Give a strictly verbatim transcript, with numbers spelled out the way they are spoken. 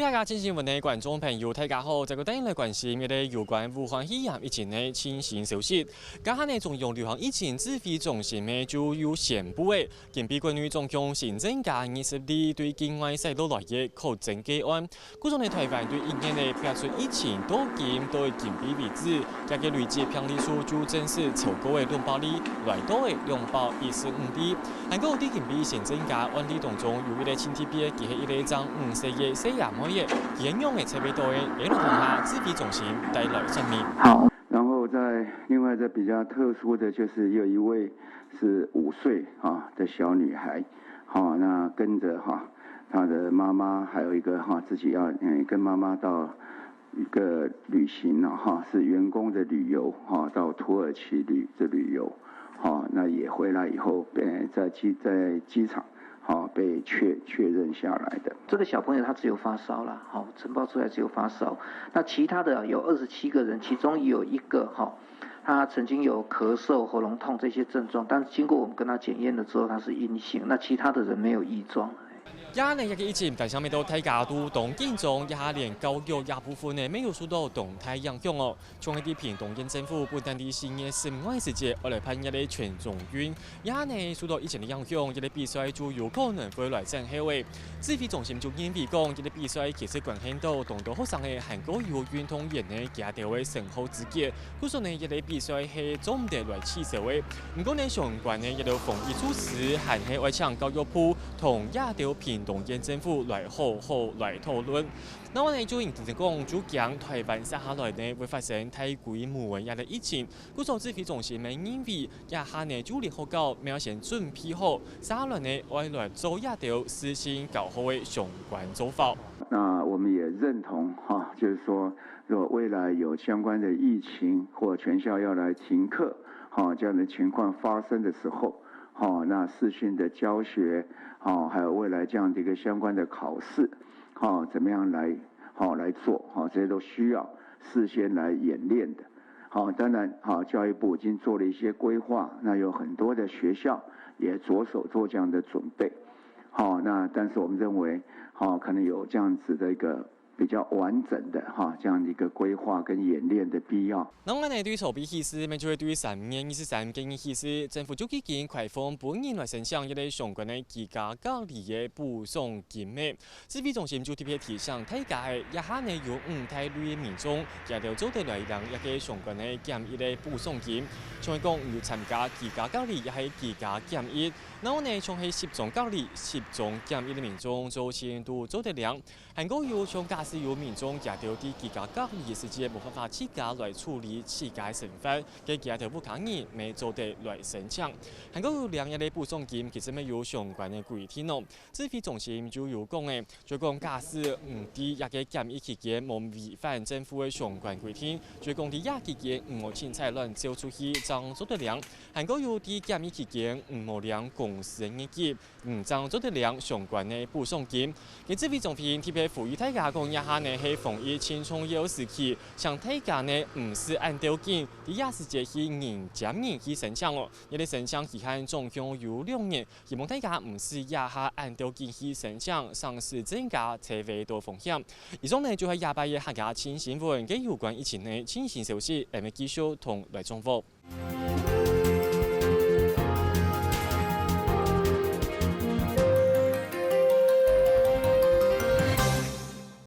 大家新聞个觀眾朋友，大家好！再過帶你來關心一個有關武漢肺炎疫情个最新消息。這下呢，中央流行疫情指揮中心呢就有宣布个，今晡國內總共新增加二十例對境外徙落來个確診個案。故所呢，臺灣對一月个爆出疫情到今到今晡為止，這個累積病例數就正式超過个兩百例，來到个兩百一十五例。 還過在今晡新增加案例當中，有一個盡特別，佢係一個正五歲个細阿妹仔，佢係仰仔接觸到个，來同下指揮中心帶來說明。好，然後在另外一個比較特殊的，就是有一位是五歲啊的小女孩，好，那跟著哈她的媽媽，還有一個哈自己要嗯跟媽媽到一個旅行了哈，是員工的旅遊哈，到土耳其旅的旅遊。 好，那也回來以後，呃，在機在機場，好，被確確認下來的。這個小朋友他只有發燒啦，好，呈報出來只有發燒。那其他的有二十七個人，其中有一個哈，他曾經有咳嗽、喉嚨痛這些症狀，但經過我們跟他檢驗了之後，他是陰性。那其他的人沒有異狀。這下呢，這個疫情，但係乜都大家都當緊張，這下連教育這部分呢，乜有受到當大影響哦。 像係屏東縣政府本旦在四月十五个時節，愛來辦一個全中運，這下呢受到疫情个影響，這個比賽就有可能會來延後个。指揮中心就認為講，這個比賽其實關係到當多學生个還過有運動員呢佢兜个升學資格，故所呢這個比賽係做毋得來取消个。毋過呢，相關个這個防疫措施還係愛請教育部同這兜屏東縣政府來好好來討論。 另外呢，就因此講，就驚臺灣接下來呢會發生大規模个這個疫情，故所指揮中心乜認為，這下呢就連學校乜愛先準備好，接下來呢愛來做這兜視訊教學个相關做法。那我們也認同哈，就是說，如果未來有相關的疫情或全校要來停課，哈，這樣的情況發生的時候，哈，那視訊的教學，哈，還有未來這樣的一個相關的考試， 好，怎麼樣來，好，來做，好，這些都需要事先來演練的。好，當然，好，教育部已經做了一些規劃，那有很多的學校也着手做這樣的準備。好，那但是我們認為，好，可能有這樣子的一個比較完整的，哈，這樣的一個規劃跟演練的必要。另外呢，對籌備起事，乜就係對三月二十三該日起事，政府就已經開放本人來申請一個相關个居家隔離个補償金个。 指揮中心就特別提醒大家个，這下呢有五大類个民眾，佢兜做得來領一個相關个檢疫个補償金。像係講有參加居家隔離也係居家檢疫，然後呢像係集中隔離、集中檢疫个民眾，就先都做得領。還過有像假使有民眾佢兜在居家隔離个時節無辦法自家來處理自家个生活，該佢兜屋下人乜做得來申請。還過有領一個補償金，其實乜有相關个規定哦。 指揮中心就有講个，就講假使你在這個檢疫期間無違反政府个相關規定，就講在這期間毋好清採亂走出去，正做得領。還過有在檢疫期間你無領公司个月給，你正做得領相關个補償金。該指揮中心特別呼籲大家講，這下呢係防疫盡重要个時期，請大家呢毋使恁鬥緊，在這時節去人接人去申請哦。這個申請期限總共有六日， 希望大家毋使這下恁鬥緊去申請，省時增加社會个風險。以上呢就係這擺个客家新新聞，該有關疫情个最新消息，𠊎等繼續同來掌握。